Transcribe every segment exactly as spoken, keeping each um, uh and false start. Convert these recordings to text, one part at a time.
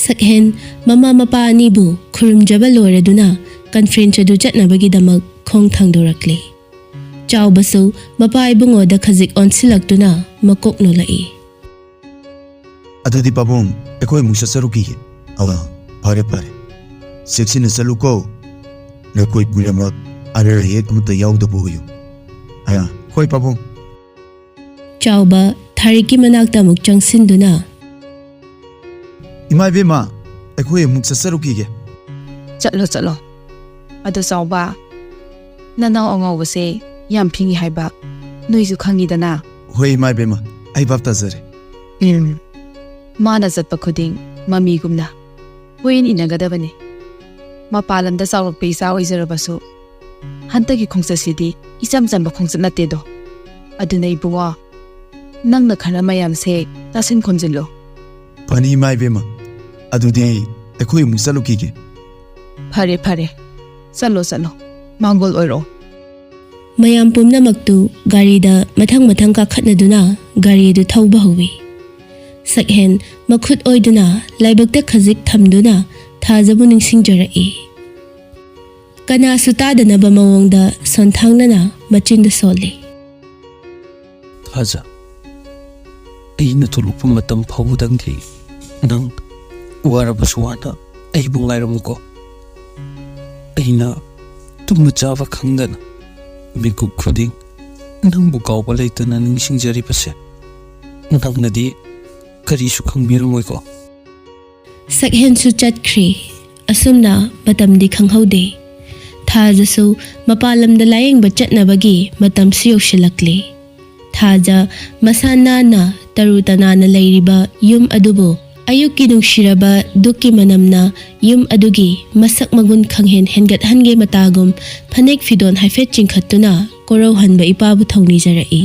ꯁꯛꯍꯦꯟ ꯃꯃꯥ ꯃꯄꯥ ꯑꯅꯤꯕꯨ ꯈꯨꯔꯨꯝꯖꯕ ꯂꯣꯏꯔꯗꯨꯅ ꯀꯟꯐ꯭ꯔꯦꯟꯁ ꯑꯗꯨ ꯆꯠꯅꯕꯒꯤꯗꯃꯛ ꯈꯣꯡ ꯊꯥꯡꯗꯣꯔꯛꯂꯦ꯫ ꯆꯥꯎꯕꯁꯨ ꯃꯄꯥ ꯏꯕꯨꯡꯉꯣꯗ ꯈꯖꯤꯛ ꯑꯣꯟꯁꯤꯜꯂꯛꯇꯨꯅ ꯃꯀꯣꯛ ꯅꯣꯜꯂꯛꯏ꯫ ꯑꯗꯨꯗꯤ ꯄꯥꯕꯨꯡ, ꯑꯩꯈꯣꯏ ꯑꯃꯨꯛ ꯆꯠꯆꯔꯨꯈꯤꯒꯦ꯫ ꯑ, ꯐꯔꯦ ꯐꯔꯦ, ꯆꯦꯛꯁꯤꯟꯅ ꯆꯠꯂꯨꯀꯣ꯫ ꯅꯈꯣꯏ ꯄꯨꯝꯅꯃꯛ ꯑꯅꯥ ꯑꯌꯦꯛ ꯑꯃꯠꯇ ꯌꯥꯎꯗꯕ ꯑꯣꯏꯌꯨ꯫ ꯑ, ꯍꯣꯏ ꯄꯥꯕꯨꯡ꯫ ꯆꯥꯎꯕ ꯊꯥꯔꯤꯛꯀꯤ ꯃꯅꯥꯛꯇ ꯑꯃꯨꯛ ꯆꯪꯁꯤꯟꯗꯨꯅ, ꯏꯃꯥ ꯏꯕꯦꯝꯃ, ꯑꯩꯈꯣꯏ ꯑꯃꯨꯛ ꯆꯠꯆꯔꯨꯈꯤꯒꯦ꯫ ꯆꯠꯂꯣ ꯆꯠꯂꯣ꯫ ꯑꯗꯣ ꯆꯥꯎꯕ, ꯅꯅꯥꯎ ꯑꯉꯧꯕꯁꯦ ꯌꯥꯝ ꯐꯤꯡꯉꯤ ꯍꯥꯏꯕ ꯅꯣꯏꯁꯨ ꯈꯪꯉꯤꯗꯅ꯫ ꯍꯣꯏ ꯏꯃꯥ ꯏꯕꯦꯝꯃ, ꯑꯩ ꯚꯥꯞ ꯇꯥꯖꯔꯦ꯫ ꯎꯝ, ꯃꯥꯅ ꯆꯠꯄ ꯈꯨꯗꯤꯡ ꯃꯃꯤꯒꯨꯝꯅ ꯍꯣꯏꯅ ꯏꯟꯅꯒꯗꯕꯅꯤ꯫ ꯃꯄꯥꯟ ꯂꯝꯗ ꯆꯥꯎꯔꯛꯄ ꯏꯆꯥ ꯑꯣꯏꯖꯔꯕꯁꯨ ꯍꯟꯗꯛꯀꯤ ꯈꯣꯡꯆꯠꯁꯤꯗꯤ ꯏꯆꯝ ꯆꯝꯕ ꯈꯣꯡꯆꯠ ꯅꯠꯇꯦꯗꯣ꯫ ꯑꯗꯨꯅ ꯏꯕꯨꯡꯉꯣ, ꯅꯪꯅ ꯈꯔ ꯃꯌꯥꯝꯁꯦ ꯇꯥꯁꯤꯟ ꯈꯣꯝꯖꯤꯜꯂꯣ꯫ ꯐꯅꯤ ꯏꯃꯥ ꯏꯕꯦꯝꯃ, ꯑꯗꯨꯗꯤ ꯑꯩ, ꯑꯩꯈꯣꯏ ꯑꯃꯨꯛ ꯆꯠꯂꯨꯈꯤꯒꯦ꯫ ꯐꯔꯦ ꯐꯔꯦ, ꯆꯠꯂꯣ ꯆꯠꯂꯣ, ꯃꯥꯡꯒꯣꯜ ꯑꯣꯏꯔꯣ꯫ ꯃꯌꯥꯝ ꯄꯨꯝꯅꯃꯛꯇꯨ ꯒꯥꯔꯤꯗ ꯃꯊꯪ ꯃꯊꯪ ꯀꯥꯈꯠꯅꯗꯨꯅ ꯒꯥꯔꯤ ꯑꯗꯨ ꯊꯧꯕ ꯍꯧꯏ꯫ ꯁꯛꯍꯦꯟ ꯃꯈꯨꯠ ꯑꯣꯏꯗꯨꯅ ꯂꯥꯏꯕꯛꯇ ꯈꯖꯤꯛ ꯊꯝꯗꯨꯅ ꯊꯥꯖꯕꯨ ꯅꯤꯡꯁꯤꯡꯖꯔꯛꯏ꯫ ꯀꯅꯥꯁꯨ ꯇꯥꯗꯅꯕ ꯃꯑꯣꯡꯗ ꯁꯣꯟꯊꯥꯡꯅꯅ ꯃꯆꯤꯟꯗ ꯁꯣꯜꯂꯤ꯫ ꯊꯥꯖ, ꯑꯩꯅ ꯊꯣꯛꯂꯛꯄ ꯃꯇꯝ ꯐꯥꯎꯕꯗꯪꯗꯤ ꯅꯪ ꯋꯥꯔꯕꯁꯨ ꯋꯥꯅ ꯑꯩꯕꯨ ꯉꯥꯏꯔꯝꯃꯨꯀꯣ꯫ ꯑꯩꯅ ꯇꯨꯝꯕ ꯆꯥꯕ ꯈꯪꯗꯅ ꯃꯤꯀꯨꯞ ꯈꯨꯗꯤꯡ ꯅꯪꯕꯨ ꯀꯥꯎꯕ ꯂꯩꯇꯅ ꯅꯤꯡꯁꯤꯡꯖꯔꯤꯕꯁꯦ ꯅꯪꯅꯗꯤ ꯀꯔꯤꯁꯨ ꯈꯪꯕꯤꯔꯝꯃꯣꯏꯀꯣ꯫ ꯁꯛꯍꯦꯟꯁꯨ ꯆꯠꯈ꯭ꯔꯤ꯫ ꯑꯁꯨꯝꯅ ꯃꯇꯝꯗꯤ ꯈꯪꯍꯧꯗꯦ꯫ ꯊꯥꯖꯁꯨ ꯃꯄꯥꯟ ꯂꯝꯗ ꯂꯥꯌꯦꯡꯕ ꯆꯠꯅꯕꯒꯤ ꯃꯇꯝꯁꯨ ꯌꯧꯁꯤꯜꯂꯛꯂꯦ꯫ ꯊꯥꯖ ꯃꯁꯥ ꯅꯥꯟꯅ ꯇꯔꯨ ꯇꯅꯥꯟꯅ ꯂꯩꯔꯤꯕ ꯌꯨꯝ ꯑꯗꯨꯕꯨ, ꯑꯌꯨꯛꯀꯤ ꯅꯨꯡꯁꯤꯔꯕ ꯗꯨꯛꯀꯤ ꯃꯅꯝꯅ ꯌꯨꯝ ꯑꯗꯨꯒꯤ ꯃꯁꯛ ꯃꯒꯨꯟ ꯈꯪꯍꯦꯟ ꯍꯦꯟꯒꯠꯍꯟꯒꯦ ꯃꯇꯥꯒꯨꯝ ꯐꯅꯦꯛ ꯐꯤꯗꯣꯟ ꯍꯥꯏꯐꯦꯠ ꯆꯤꯡꯈꯠꯇꯨꯅ ꯀꯣꯔꯧꯍꯟꯕ ꯏꯄꯥꯕꯨ ꯊꯧꯅꯤꯖꯔꯛꯏ꯫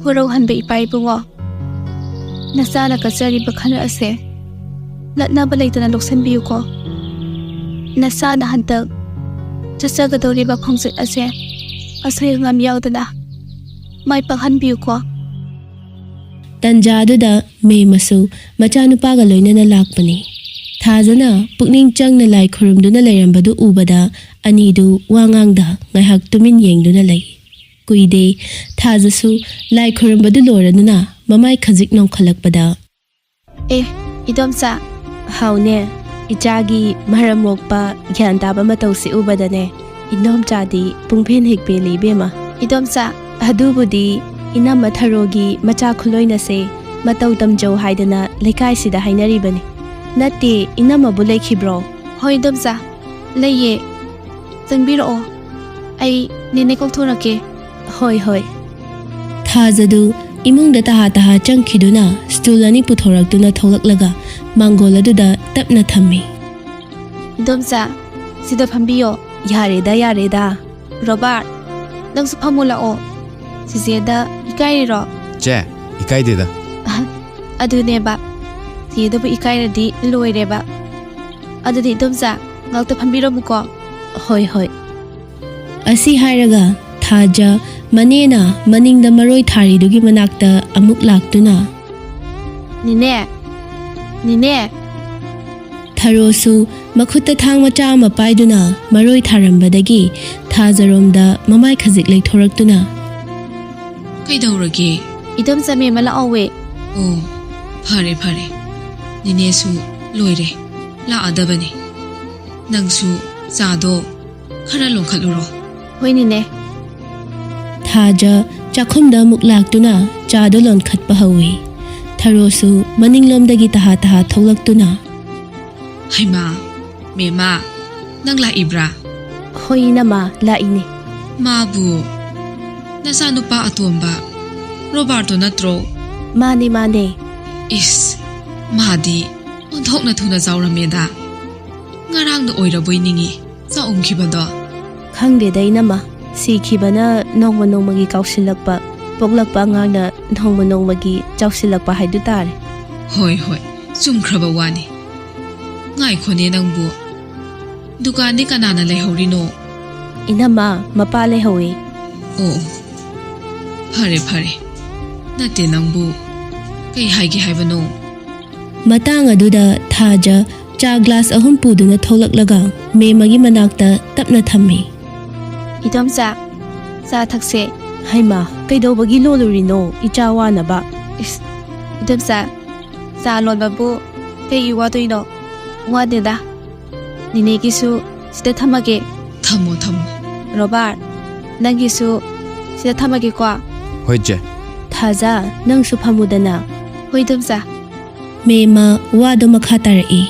ꯈꯣꯏꯔꯧꯍꯟꯕ ꯏꯄꯥ ꯏꯕꯨꯡꯉꯣ, ꯅꯆꯥꯅ ꯀꯠꯆꯔꯤꯕ ꯈꯔ ꯑꯁꯦ ꯂꯠꯅꯕ ꯂꯩꯇꯅ ꯂꯧꯁꯤꯟꯕꯤꯌꯨꯀꯣ꯫ ꯅꯆꯥꯅ ꯍꯟꯗꯛ ꯆꯠꯆꯒꯗꯧꯔꯤꯕ ꯈꯣꯡꯆꯠ ꯑꯁꯦ ꯑꯁꯣꯏ ꯑꯉꯥꯝ ꯌꯥꯎꯗꯅ ꯃꯥꯏ ꯄꯥꯛꯍꯟꯕꯤꯌꯨꯀꯣ꯫ ꯇꯟꯖꯥꯗꯨꯗ ꯃꯦꯝꯃꯁꯨ ꯃꯆꯥꯅꯨꯄꯥꯒ ꯂꯣꯏꯅꯅ ꯂꯥꯛꯄꯅꯤ꯫ ꯊꯥꯖꯅ ꯄꯨꯛꯅꯤꯡ ꯆꯪꯅ ꯂꯥꯏ ꯈꯨꯔꯨꯝꯗꯨꯅ ꯂꯩꯔꯝꯕꯗꯨ ꯎꯕꯗ ꯑꯅꯤꯗꯨ ꯋꯥ ꯉꯥꯡꯗ ꯉꯥꯏꯍꯥꯛ ꯇꯨꯃꯤꯟ ꯌꯦꯡꯗꯨꯅ ꯂꯩ꯫ ꯀꯨꯏꯗꯦ, ꯊꯥꯖꯁꯨ ꯂꯥꯏ ꯈꯨꯔꯨꯝꯕꯗꯨ ꯂꯣꯏꯔꯗꯨꯅ ꯃꯃꯥꯏ ꯈꯖꯤꯛ ꯅꯣꯡꯈꯠꯂꯛꯄꯗ, "ꯑꯦ, ꯏꯗꯣꯝꯆꯥ!" "ꯍꯥꯎꯅꯦ, ꯏꯆꯥꯒꯤ ꯃꯔꯝ ꯃꯣꯛꯄ ꯒ꯭ꯌꯥꯟ ꯇꯥꯕ ꯃꯇꯧꯁꯤ ꯎꯕꯗꯅꯦ, ꯏꯗꯣꯝꯆꯥꯗꯤ ꯄꯨꯡꯄꯦꯟ ꯍꯦꯛ ꯄꯦꯜꯂꯤ ꯏꯕꯦꯝꯃ꯫ ꯏꯗꯣꯝꯆꯥ, ꯑꯗꯨꯕꯨꯗꯤ ꯏꯅꯝꯃ ꯊꯔꯣꯒꯤ ꯃꯆꯥ ꯈꯨꯂꯣꯏꯅꯁꯦ ꯃꯇꯧ ꯇꯝꯖꯧ ꯍꯥꯏꯗꯅ ꯂꯩꯀꯥꯏꯁꯤꯗ ꯍꯥꯏꯅꯔꯤꯕꯅꯤ꯫ ꯅꯠꯇꯦ, ꯏꯅꯝꯃꯕꯨ ꯂꯩꯈꯤꯕ꯭ꯔꯣ?" "ꯍꯣꯏ ꯏꯗꯣꯝꯆꯥ, ꯂꯩꯌꯦ꯫ ꯆꯪꯕꯤꯔꯛꯑꯣ, ꯑꯩ ꯅꯦꯅꯦ ꯀꯧꯊꯣꯔꯛꯀꯦ꯫" "ꯍꯣꯏ, ꯍꯣꯏ꯫" ꯊꯥꯖꯗꯨ ꯏꯃꯨꯡꯗ ꯇꯍꯥ ꯇꯍꯥ ꯆꯪꯈꯤꯗꯨꯅ ꯁ꯭ꯇꯨꯜ ꯑꯅꯤ ꯄꯨꯊꯣꯔꯛꯇꯨꯅ ꯊꯣꯛꯂꯛꯂꯒ ꯃꯥꯡꯒꯣꯜ ꯑꯗꯨꯗ ꯇꯞꯅ ꯊꯝꯃꯤ꯫ "ꯏꯗꯣꯝꯆꯥ, ꯁꯤꯗ ꯐꯝꯕꯤꯌꯣ꯫" "ꯌꯥꯔꯦꯗ, ꯌꯥꯔꯦꯗ꯫" "ꯔꯣꯕꯥꯔꯠ, ꯅꯪꯁꯨ ꯐꯝꯃꯨ ꯂꯥꯛꯑꯣ꯫ ꯆꯤꯆꯦꯗ ꯏꯀꯥꯏꯔꯤꯔꯣ?" "ꯆꯦ, ꯏꯀꯥꯏꯗꯦꯗ꯫" "ꯑꯗꯨꯅꯦꯕ, ꯆꯤꯆꯦꯗꯕꯨ ꯏꯀꯥꯏꯔꯗꯤ ꯂꯣꯏꯔꯦꯕ꯫ ꯑꯗꯨꯗꯤ ꯏꯗꯣꯝꯆꯥ, ꯉꯥꯛꯇ ꯐꯝꯕꯤꯔꯝꯃꯨꯀꯣ꯫" "ꯍꯣꯏ, ꯍꯣꯏ꯫" ꯑꯁꯤ ꯍꯥꯏꯔꯒ ꯊꯥꯖ ꯃꯅꯦꯅ ꯃꯅꯤꯡꯗ ꯃꯔꯣꯏ ꯊꯥꯔꯤꯗꯨꯒꯤ ꯃꯅꯥꯛꯇ ꯑꯃꯨꯛ ꯂꯥꯛꯇꯨꯅ, "ꯅꯦꯅꯦ, ꯅꯦꯅꯦ!" ꯊꯔꯣꯁꯨ ꯃꯈꯨꯠꯇ ꯊꯥꯡ ꯃꯆꯥ ꯑꯃ ꯄꯥꯏꯗꯨꯅ ꯃꯔꯣꯏ ꯊꯥꯔꯝꯕꯗꯒꯤ ꯊꯥꯖꯔꯣꯝꯗ ꯃꯃꯥꯏ ꯈꯖꯤꯛ ꯂꯩꯊꯣꯔꯛꯇꯨꯅ, "ꯀꯩꯗꯧꯔꯒꯦ?" "ꯏꯗꯣꯝꯆꯥ ꯃꯦꯝꯃ ꯂꯥꯛꯍꯧꯋꯦ꯫" "ꯑꯣ, ꯐꯔꯦ, ꯐꯔꯦ꯫ ꯅꯦꯅꯦꯁꯨ ꯂꯣꯏꯔꯦ, ꯂꯥꯛꯑꯗꯕꯅꯤ꯫ ꯅꯪꯁꯨ ꯆꯥꯗꯣ ꯈꯔ ꯂꯣꯟꯈꯠꯂꯨꯔꯣ꯫" "ꯍꯣꯏ, ꯅꯦꯅꯦ꯫" ꯊꯥꯖ ꯆꯥꯛꯈꯨꯝꯗ ꯑꯃꯨꯛ ꯂꯥꯛꯇꯨꯅ ꯆꯥꯗꯨ ꯂꯣꯟꯈꯠꯄ ꯍꯧꯏ꯫ ꯊꯔꯣꯁꯨ ꯃꯅꯤꯡꯂꯣꯝꯗꯒꯤ ꯇꯍꯥ ꯇꯍꯥ ꯊꯣꯛꯂꯛꯇꯨꯅ, "ꯍꯩꯃꯥ, ꯃꯦꯝꯃ, ꯅꯪ ꯂꯥꯛꯏꯕ꯭ꯔꯥ?" "ꯍꯣꯏ, ꯏꯅꯝꯃ, ꯂꯥꯛꯏꯅꯦ꯫" "ꯃꯥꯕꯨ ꯅꯆꯥꯅꯨꯄꯥ ꯑꯇꯣꯝꯕ ꯔꯣꯕꯥꯔꯠꯇꯣ ꯅꯠꯇ꯭ꯔꯣ?" "ꯃꯥꯅꯦ, ꯃꯥꯅꯦ꯫" "ꯏꯁ, ꯃꯥꯗꯤ ꯑꯣꯟꯊꯣꯛꯅ ꯊꯨꯅ ꯆꯥꯎꯔꯝꯃꯦꯗ꯫ ꯉꯔꯥꯡꯗ ꯑꯣꯏꯔꯕꯣꯏ ꯅꯤꯡꯉꯤ ꯆꯥꯛꯎꯝꯈꯤꯕꯗꯣ꯫" "ꯈꯪꯗꯦꯗ, ꯏꯅꯝꯃ, ꯁꯤꯈꯤꯕꯅ ꯅꯣꯡꯃ ꯅꯣꯡꯃꯒꯤ ꯀꯥꯎꯁꯤꯜꯂꯛꯄ, ꯄꯣꯛꯂꯛꯄ ꯑꯉꯥꯡꯅ ꯅꯣꯡꯃ ꯅꯣꯡꯃꯒꯤ ꯆꯥꯎꯁꯤꯜꯂꯛꯄ ꯍꯥꯏꯗꯨ ꯇꯥꯔꯦ꯫" "ꯍꯣꯏ, ꯍꯣꯏ, ꯆꯨꯝꯈ꯭ꯔꯕ ꯋꯥꯅꯤ꯫ ꯉꯥꯏꯈꯣꯅꯦ ꯅꯪꯕꯨ, ꯗꯨꯀꯥꯟꯗꯤ ꯀꯅꯥꯅ ꯂꯩꯍꯧꯔꯤꯅꯣ?" "ꯏꯅꯝꯃ, ꯃꯄꯥ ꯂꯩꯍꯧꯋꯤ꯫" "ꯑꯣ, ꯑꯣ, ꯐꯔꯦ, ꯐꯔꯦ꯫ ꯅꯠꯇꯦ, ꯅꯪꯕꯨ ꯀꯩ ꯍꯥꯏꯒꯦ ꯍꯥꯏꯕꯅꯣ? ꯃꯇꯥꯡ ꯑꯗꯨꯗ ꯊꯥꯖ ꯆꯥ ꯒ꯭ꯂꯥꯁ ꯑꯍꯨꯝ ꯄꯨꯗꯨꯅ ꯊꯣꯛꯂꯛꯂꯒ ꯃꯦꯃꯒꯤ ꯃꯅꯥꯛꯇ ꯇꯞꯅ ꯊꯝꯃꯤ꯫ "ꯏꯗꯣꯝꯆꯥ, ꯆꯥ ꯊꯛꯁꯦ꯫" "ꯍꯩꯃꯥ, ꯀꯩꯗꯧꯕꯒꯤ ꯂꯣꯜꯂꯨꯔꯤꯅꯣ ꯏꯆꯥ ꯋꯥꯅꯕ?" "ꯏꯁ, ꯏꯗꯣꯝꯆꯥ, ꯆꯥ ꯂꯣꯟꯕꯕꯨ ꯀꯩꯒꯤ ꯋꯥꯗꯣꯏꯅꯣ? ꯋꯥꯗꯦꯗ꯫ ꯅꯤꯅꯦꯒꯤꯁꯨ ꯁꯤꯗ ꯊꯝꯃꯒꯦ꯫" "ꯊꯝꯃꯣ, ꯊꯝꯃꯣ꯫" "ꯔꯣꯕꯥꯔꯠ, ꯅꯪꯒꯤꯁꯨ ꯁꯤꯗ ꯊꯝꯃꯒꯦꯀꯣ꯫" "ꯍꯣꯏ, ꯆꯦ꯫" "ꯊꯥꯖ, ꯅꯪꯁꯨ ꯐꯝꯃꯨꯗꯅ꯫" "ꯍꯣꯏ, ꯏꯗꯣꯝꯆꯥ꯫" ꯃꯦꯃ ꯋꯥꯗꯣ ꯃꯈꯥ ꯇꯥꯔꯛꯏ꯫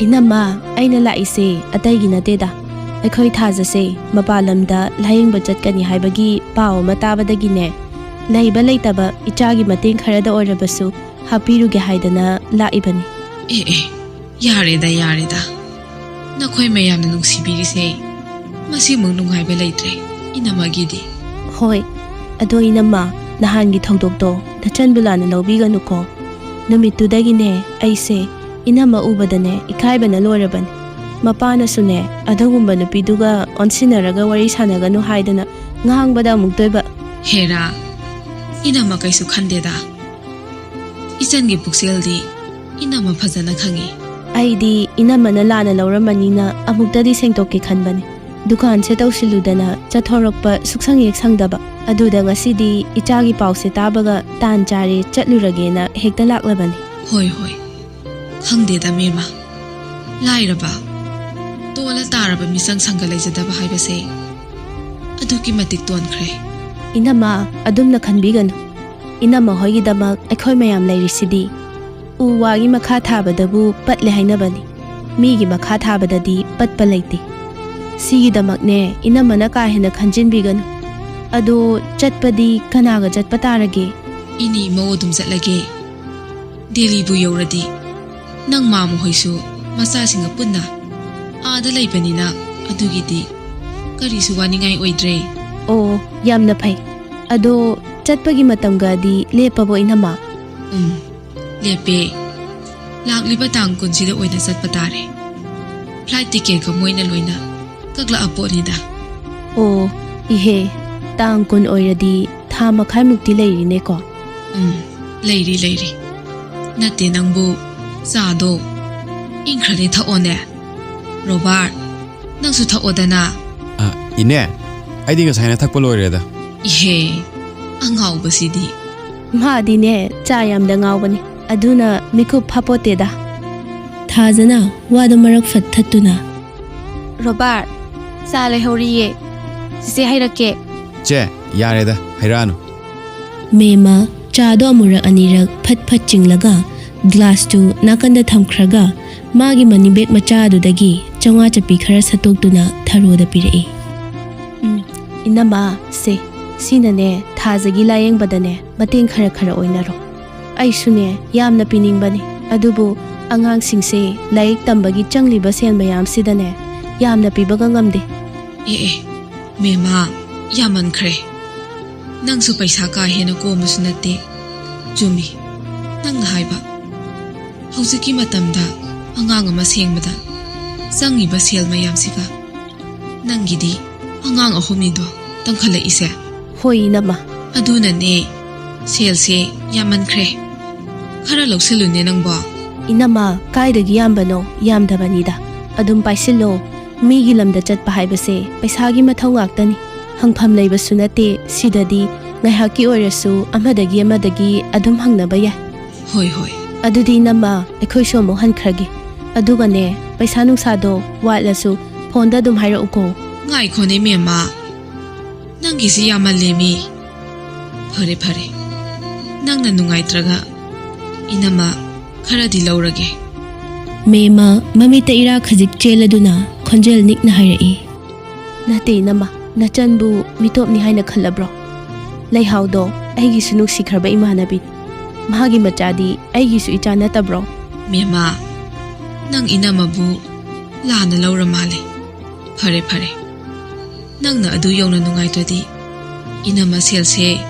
"ꯏꯅꯝꯃ, ꯑꯩꯅ ꯂꯥꯛꯏꯁꯦ ꯑꯇꯩꯒꯤ ꯅꯠꯇꯦꯗ꯫ ꯑꯩꯈꯣꯏ ꯊꯥꯖꯁꯦ ꯃꯄꯥꯟ ꯂꯝꯗ ꯂꯥꯌꯦꯡꯕ ꯆꯠꯀꯅꯤ ꯍꯥꯏꯕꯒꯤ ꯄꯥꯎ ꯑꯃ ꯇꯥꯕꯗꯒꯤꯅꯦ, ꯂꯩꯕ ꯂꯩꯇꯕ ꯏꯆꯥꯒꯤ ꯃꯇꯦꯡ ꯈꯔꯗ ꯑꯣꯏꯔꯕꯁꯨ ꯍꯥꯞꯄꯤꯔꯨꯒꯦ ꯍꯥꯏꯗꯅ ꯂꯥꯛꯏꯕꯅꯤ꯫" "ꯑꯦ, ꯑꯦ, ꯌꯥꯔꯦꯗ, ꯌꯥꯔꯦꯗ꯫ ꯅꯈꯣꯏ ꯃꯌꯥꯝꯅ ꯅꯨꯡꯁꯤꯕꯤꯔꯤꯁꯦ ꯃꯁꯤꯃꯨꯛ ꯅꯨꯡꯉꯥꯏꯕ ꯂꯩꯇ꯭ꯔꯦ ꯏꯅꯝꯃꯒꯤꯗꯤ꯫" "ꯍꯣꯏ, ꯑꯗꯣ ꯏꯅꯝꯃ, ꯅꯍꯥꯟꯒꯤ ꯊꯧꯗꯣꯛꯇꯣ ꯅꯆꯟꯕꯨ ꯂꯥꯟꯅ ꯂꯧꯕꯤꯒꯅꯨꯀꯣ꯫ ꯅꯨꯃꯤꯠꯇꯨꯗꯒꯤꯅꯦ ꯑꯩꯁꯦ ꯏꯅꯝꯃ ꯎꯕꯗꯅꯦ ꯏꯀꯥꯏꯕꯅ ꯂꯣꯏꯔꯕꯅꯤ꯫ ꯃꯄꯥꯅꯁꯨꯅꯦ ꯑꯗꯨꯒꯨꯝꯕ ꯅꯨꯄꯤꯗꯨꯒ ꯑꯣꯟꯁꯤꯟꯅꯔꯒ ꯋꯥꯔꯤ ꯁꯥꯟꯅꯒꯅꯨ ꯍꯥꯏꯗꯅ ꯉꯥꯡꯕꯗ ꯑꯃꯨꯛꯇꯣꯏꯕ꯫" "ꯍꯦꯔꯥ, ꯏꯅꯝꯃ ꯀꯩꯁꯨ ꯈꯟꯗꯦꯗ꯫ ꯏꯆꯟꯒꯤ ꯄꯨꯛꯆꯦꯜꯗꯤ ꯏꯅꯝꯃ ꯐꯖꯅ ꯈꯪꯉꯤ꯫" "ꯑꯩꯗꯤ ꯏꯅꯝꯃꯅ ꯂꯥꯟꯅ ꯂꯧꯔꯝꯃꯅꯤꯅ ꯑꯃꯨꯛꯇꯗꯤ ꯁꯦꯡꯗꯣꯛꯀꯦ ꯈꯟꯕꯅꯤ꯫ ꯗꯨꯀꯥꯟꯁꯦ ꯇꯧꯁꯤꯜꯂꯨꯗꯅ ꯆꯠꯊꯣꯔꯛꯄ ꯁꯨꯛꯁꯪ ꯍꯦꯛ ꯁꯪꯗꯕ꯫ ꯑꯗꯨꯗ ꯉꯁꯤꯗꯤ ꯏꯆꯥꯒꯤ ꯄꯥꯎꯁꯦ ꯇꯥꯕꯒ ꯇꯥꯟ ꯆꯥꯔꯦ, ꯆꯠꯂꯨꯔꯒꯦꯅ ꯍꯦꯛꯇ ꯂꯥꯛꯂꯕꯅꯤ꯫" "ꯍꯣꯏ, ꯍꯣꯏ꯫ ꯈꯪꯗꯦꯗ ꯃꯦꯃ꯫ ꯂꯥꯏꯔꯕ, ꯇꯣꯜꯂ ꯇꯥꯔꯕ ꯃꯤꯆꯪ ꯁꯪꯒ ꯂꯩꯖꯗꯕ ꯍꯥꯏꯕꯁꯦ ꯑꯗꯨꯛꯀꯤ ꯃꯇꯤꯛ ꯇꯣꯟꯈ꯭ꯔꯦ꯫" "ꯏꯅꯝꯃ, ꯑꯗꯨꯝꯅ ꯈꯟꯕꯤꯒꯅꯨ꯫ ꯏꯅꯝꯃ ꯍꯣꯏꯒꯤꯗꯃꯛ ꯑꯩꯈꯣꯏ ꯃꯌꯥꯝ ꯂꯩꯔꯤꯁꯤꯗꯤ꯫ ꯎ ꯋꯥꯒꯤ ꯃꯈꯥ ꯊꯥꯕꯗꯕꯨ ꯄꯠꯂꯦ ꯍꯥꯏꯅꯕꯅꯤ꯫ ꯃꯤꯒꯤ ꯃꯈꯥ ꯊꯥꯕꯗꯗꯤ ꯄꯠꯄ ꯂꯩꯇꯦ꯫ ꯁꯤꯒꯤꯗꯃꯛꯅꯦ ꯏꯅꯝꯃꯅ ꯀꯥ ꯍꯦꯟꯅ ꯈꯟꯖꯤꯟꯕꯤꯒꯅꯨ꯫ ꯑꯗꯣ ꯆꯠꯄꯗꯤ ꯀꯅꯥꯒ ꯆꯠꯄ ꯇꯥꯔꯒꯦ?" "ꯏꯅꯦ ꯏꯃꯧ ꯑꯗꯨꯝ ꯆꯠꯂꯒꯦ꯫ ꯗꯦꯜꯂꯤꯕꯨ ꯌꯧꯔꯗꯤ ꯅꯪ ꯃꯥꯃ ꯍꯣꯏꯁꯨ ꯃꯆꯥꯁꯤꯡꯒ ꯄꯨꯟꯅ ꯑꯥꯗ ꯂꯩꯕꯅꯤꯅ ꯑꯗꯨꯒꯤꯗꯤ ꯀꯔꯤꯁꯨ ꯋꯥꯅꯤꯡꯉꯥꯏ ꯑꯣꯏꯗ꯭ꯔꯦ꯫" "ꯑꯣ, ꯌꯥꯝꯅ ꯐꯩ꯫ ꯑꯗꯣ ꯆꯠꯄꯒꯤ ꯃꯇꯝꯒꯗꯤ ꯂꯦꯞꯄꯕꯣ ꯏꯅꯝꯃ?" "ꯎꯝ, ꯂꯦꯞꯄꯦ꯫ ꯂꯥꯛꯂꯤꯕ ꯇꯥꯡ ꯀꯨꯟꯁꯤꯗ ꯑꯣꯏꯅ ꯆꯠꯄ ꯇꯥꯔꯦ꯫ ꯐ꯭ꯂꯥꯏꯠ ꯇꯤꯀꯦꯠꯀ ꯃꯣꯏꯅ ꯂꯣꯏꯅ ꯀꯛꯂꯛꯑ ꯄꯣꯠꯅꯤꯗ꯫" "ꯑꯣ, ꯏꯍꯦ, ꯇꯥꯡ ꯀꯨꯟ ꯑꯣꯏꯔꯗꯤ ꯊꯥ ꯃꯈꯥꯏꯃꯨꯛꯇꯤ ꯂꯩꯔꯤꯅꯦꯀꯣ?" "ꯎꯝ, ꯂꯩꯔꯤ, ꯂꯩꯔꯤ꯫ ꯅꯠꯇꯦ, ꯅꯪꯕꯨ ꯆꯥꯗꯣ ꯏꯪꯈ꯭ꯔꯗꯤ ꯊꯛꯑꯣꯅꯦ꯫ ꯔꯣꯕꯥꯔꯠ, ꯅꯪꯁꯨ ꯊꯛꯑꯣꯗꯅ꯫ ꯑ, ꯏꯅꯦ, ꯑꯩꯗꯤ ꯉꯁꯥꯏꯅ ꯊꯛꯄ ꯂꯣꯏꯔꯦꯗ꯫ ꯏꯍꯦ, ꯑꯉꯥꯎꯕꯁꯤꯗꯤ꯫ ꯃꯥꯗꯤꯅꯦ, ꯆꯥ ꯌꯥꯝꯅ ꯉꯥꯎꯕꯅꯤ, ꯑꯗꯨꯅ ꯃꯤꯀꯨꯞ ꯐꯥꯄꯣꯠꯇꯦꯗ꯫ ꯊꯥꯖꯅ ꯋꯥꯗꯨ ꯃꯔꯛ ꯐꯠ ꯊꯠꯇꯨꯅ, "ꯔꯣꯕꯥꯔꯠ, ꯆꯥ ꯂꯩꯍꯧꯔꯤꯌꯦ, ꯆꯤꯆꯦ ꯍꯩꯔꯛꯀꯦ꯫" ꯆꯦ, ꯌꯥꯔꯦꯗ, ꯍꯩꯔꯛꯑꯅꯨ꯫ ꯃꯦꯝꯃ ꯆꯥꯗꯣ ꯑꯃꯨꯔꯛ ꯑꯅꯤꯔꯛ ꯐꯠ ꯐꯠ ꯆꯤꯡꯂꯒ ꯒ꯭ꯂꯥꯁꯇꯨ ꯅꯥꯀꯟꯗ ꯊꯝꯈ꯭ꯔꯒ ꯃꯥꯒꯤ ꯃꯅꯤ ꯕꯦꯒ ꯃꯆꯥ ꯑꯗꯨꯗꯒꯤ ꯆꯥꯝꯃꯉꯥ ꯆꯞꯄꯤ ꯈꯔ ꯁꯠꯇꯣꯛꯇꯨꯅ ꯊꯔꯣꯗ ꯄꯤꯔꯛꯏ꯫ "ꯎꯝ, ꯏꯅꯝꯃ, ꯁꯦ, ꯁꯤꯅꯅꯦ ꯊꯥꯖꯒꯤ ꯂꯥꯌꯦꯡꯕꯗꯅꯦ ꯃꯇꯦꯡ ꯈꯔ ꯈꯔ ꯑꯣꯏꯅꯔꯣ꯫ ꯑꯩꯁꯨꯅꯦ ꯌꯥꯝꯅ ꯄꯤꯅꯤꯡꯕꯅꯤ, ꯑꯗꯨꯕꯨ ꯑꯉꯥꯡꯁꯤꯡꯁꯦ ꯂꯥꯏꯔꯤꯛ ꯇꯝꯕꯒꯤ ꯆꯪꯂꯤꯕ ꯁꯦꯜ ꯃꯌꯥꯝꯁꯤꯗꯅꯦ ꯌꯥꯝꯅ ꯄꯤꯕꯒ ꯉꯝꯗꯦ꯫" ꯑꯦ, ꯑꯦ, ꯃꯦꯝꯃ, ꯌꯥꯝꯃꯟꯈ꯭ꯔꯦ꯫ ꯅꯪꯁꯨ ꯄꯩꯁꯥ ꯀꯥ ꯍꯦꯟꯅ ꯀꯣꯝꯕꯁꯨ ꯅꯠꯇꯦ꯫ ꯆꯨꯝꯃꯤ ꯅꯪꯅ ꯍꯥꯏꯕ꯫ ꯍꯧꯖꯤꯛꯀꯤ ꯃꯇꯝꯗ ꯑꯉꯥꯡ ꯑꯃ ꯁꯦꯝꯕꯗ ꯆꯪꯉꯤꯕ ꯁꯦꯜ ꯃꯌꯥꯝꯁꯤꯒ ꯅꯪꯒꯤꯗꯤ ꯑꯉꯥꯡ ꯑꯍꯨꯝꯅꯤꯗꯣ ꯇꯝꯈꯠꯂꯛꯏꯁꯦ꯫ ꯍꯣꯏ, ꯏꯅꯝꯃ꯫ ꯑꯗꯨꯅꯅꯦ, ꯁꯦꯜꯁꯦ ꯌꯥꯝꯃꯟꯈ꯭ꯔꯦ꯫ ꯈꯔ ꯂꯧꯁꯤꯜꯂꯨꯅꯦ ꯅꯪꯕꯣ꯫ ꯏꯅꯝꯃ, ꯀꯥꯏꯗꯒꯤ ꯌꯥꯝꯕꯅꯣ? ꯌꯥꯝꯗꯕꯅꯤꯗ꯫ ꯑꯗꯨꯝ ꯄꯥꯏꯁꯤꯜꯂꯣ꯫ ꯃꯤꯒꯤ ꯂꯝꯗ ꯆꯠꯄ ꯍꯥꯏꯕꯁꯦ ꯄꯩꯁꯥꯒꯤ ꯃꯊꯧ ꯉꯥꯛꯇꯅꯤ꯫ ꯍꯪꯐꯝ ꯂꯩꯕꯁꯨ ꯅꯠꯇꯦ꯫ ꯁꯤꯗꯗꯤ ꯉꯥꯏꯍꯥꯛꯀꯤ ꯑꯣꯏꯔꯁꯨ ꯑꯃꯗꯒꯤ ꯑꯃꯗꯒꯤ ꯑꯗꯨꯝ ꯍꯪꯅꯕ ꯌꯥꯏ꯫ ꯍꯣꯏ, ꯍꯣꯏ꯫ ꯑꯗꯨꯗꯤ ꯏꯅꯝꯃ, ꯑꯩꯈꯣꯏꯁꯨ ꯑꯃꯨꯛ ꯍꯟꯈ꯭ꯔꯒꯦ꯫ ꯑꯗꯨꯒꯅꯦ, ꯄꯩꯁꯥ ꯅꯨꯡꯁꯥꯗꯣ ꯋꯥꯠꯂꯁꯨ ꯐꯣꯟꯗ ꯑꯗꯨꯝ ꯍꯥꯏꯔꯛꯎꯀꯣ꯫ ꯉꯥꯏꯈꯣꯅꯦ ꯃꯦꯝꯃ, ꯅꯪꯒꯤꯁꯤ ꯌꯥꯝꯃꯜꯂꯦꯃꯤ꯫ ꯐꯔꯦ, ꯐꯔꯦ, ꯅꯪꯅ ꯅꯨꯡꯉꯥꯏꯇ꯭ꯔꯒ ꯏꯅꯝꯃ ꯈꯔꯗꯤ ꯂꯧꯔꯒꯦ꯫ ꯃꯦꯝꯃ ꯃꯃꯤꯠꯇ ꯏꯔꯥ ꯈꯖꯤꯛ ꯆꯦꯜꯂꯗꯨꯅ ꯈꯣꯟꯖꯦꯜ ꯅꯤꯛꯅ ꯍꯥꯏꯔꯛꯏ꯫ ꯅꯠꯇꯦ ꯏꯅꯝꯃ, ꯅꯆꯟꯕꯨ ꯃꯤꯇꯣꯞꯅꯤ ꯍꯥꯏꯅ ꯈꯜꯂꯕ꯭ꯔꯣ? ꯂꯩꯍꯥꯎꯗꯣ ꯑꯩꯒꯤꯁꯨ ꯅꯨꯡꯁꯤꯈ꯭ꯔꯕ ꯏꯃꯥꯟꯅꯕꯤꯅꯤ꯫ ꯃꯥꯒꯤ ꯃꯆꯥꯗꯤ ꯑꯩꯒꯤꯁꯨ ꯏꯆꯥ ꯅꯠꯇꯕ꯭ꯔꯣ? ꯃꯦꯝꯃ, ꯅꯪ ꯏꯅꯝꯃꯕꯨ ꯂꯥꯟꯅ ꯂꯧꯔ ꯃꯥꯜꯂꯦ꯫ ꯐꯔꯦ, ꯐꯔꯦ, ꯅꯪꯅ ꯑꯗꯨ ꯌꯧꯅ ꯅꯨꯡꯉꯥꯏꯇ꯭ꯔꯗꯤ ꯏꯅꯝꯃ ꯁꯦꯜꯁꯦ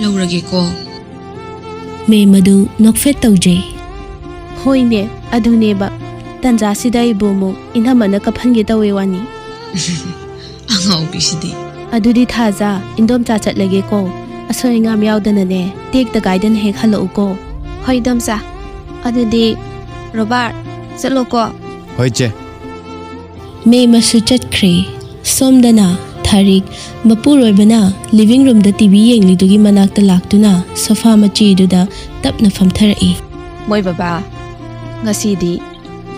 ꯂꯧꯔꯒꯦꯀꯣ꯫ ꯃꯦꯝ ꯑꯗꯨ ꯅꯣꯛꯐꯦꯠ ꯇꯧꯖꯩ꯫ ꯍꯣꯏꯅꯦ, ꯑꯗꯨꯅꯦꯕ꯫ ꯇꯟꯖꯥꯁꯤꯗ ꯑꯩꯕꯨ ꯑꯃꯨꯛ ꯏꯅꯝꯃꯅ ꯀꯞꯍꯟꯒꯦ ꯇꯧꯋꯦ ꯋꯥꯅꯤ꯫ ꯑꯉꯥꯎꯕꯤꯁꯤꯗꯤ꯫ ꯑꯗꯨꯗꯤ ꯊꯥꯖ, ꯏꯟꯗꯣꯝꯆꯥ ꯆꯠꯂꯒꯦꯀꯣ꯫ ꯑꯁꯣꯏ ꯑꯉꯥꯝ ꯌꯥꯎꯗꯅꯅꯦ, ꯇꯦꯛꯇ ꯀꯥꯏꯗꯅ ꯍꯦꯛ ꯍꯜꯂꯛꯎꯀꯣ꯫ ꯍꯣꯏ ꯏꯗꯣꯝꯆꯥ, ꯑꯗꯨꯗꯤ ꯔꯣꯕꯥꯔꯠ, ꯆꯠꯂꯣꯀꯣ꯫ ꯍꯣꯏ ꯆꯦ꯫ ꯃꯦꯝ ꯑꯃꯁꯨ ꯆꯠꯈ꯭ꯔꯦ꯫ ꯁꯣꯝꯗꯅ ꯊꯥꯔꯤꯛ ꯃꯄꯨꯔꯣꯏꯕꯅ ꯂꯤꯚꯤꯡ ꯔꯨꯝꯗ ꯇꯤ ꯚꯤ ꯌꯦꯡꯂꯤꯗꯨꯒꯤ ꯃꯅꯥꯛꯇ ꯂꯥꯛꯇꯨꯅ ꯁꯣꯐꯥ ꯃꯆꯦꯗꯨꯗ ꯇꯞꯅ ꯐꯝꯊꯔꯛꯏ꯫ ꯃꯣꯏ ꯕꯕꯥ, ꯉꯁꯤꯗꯤ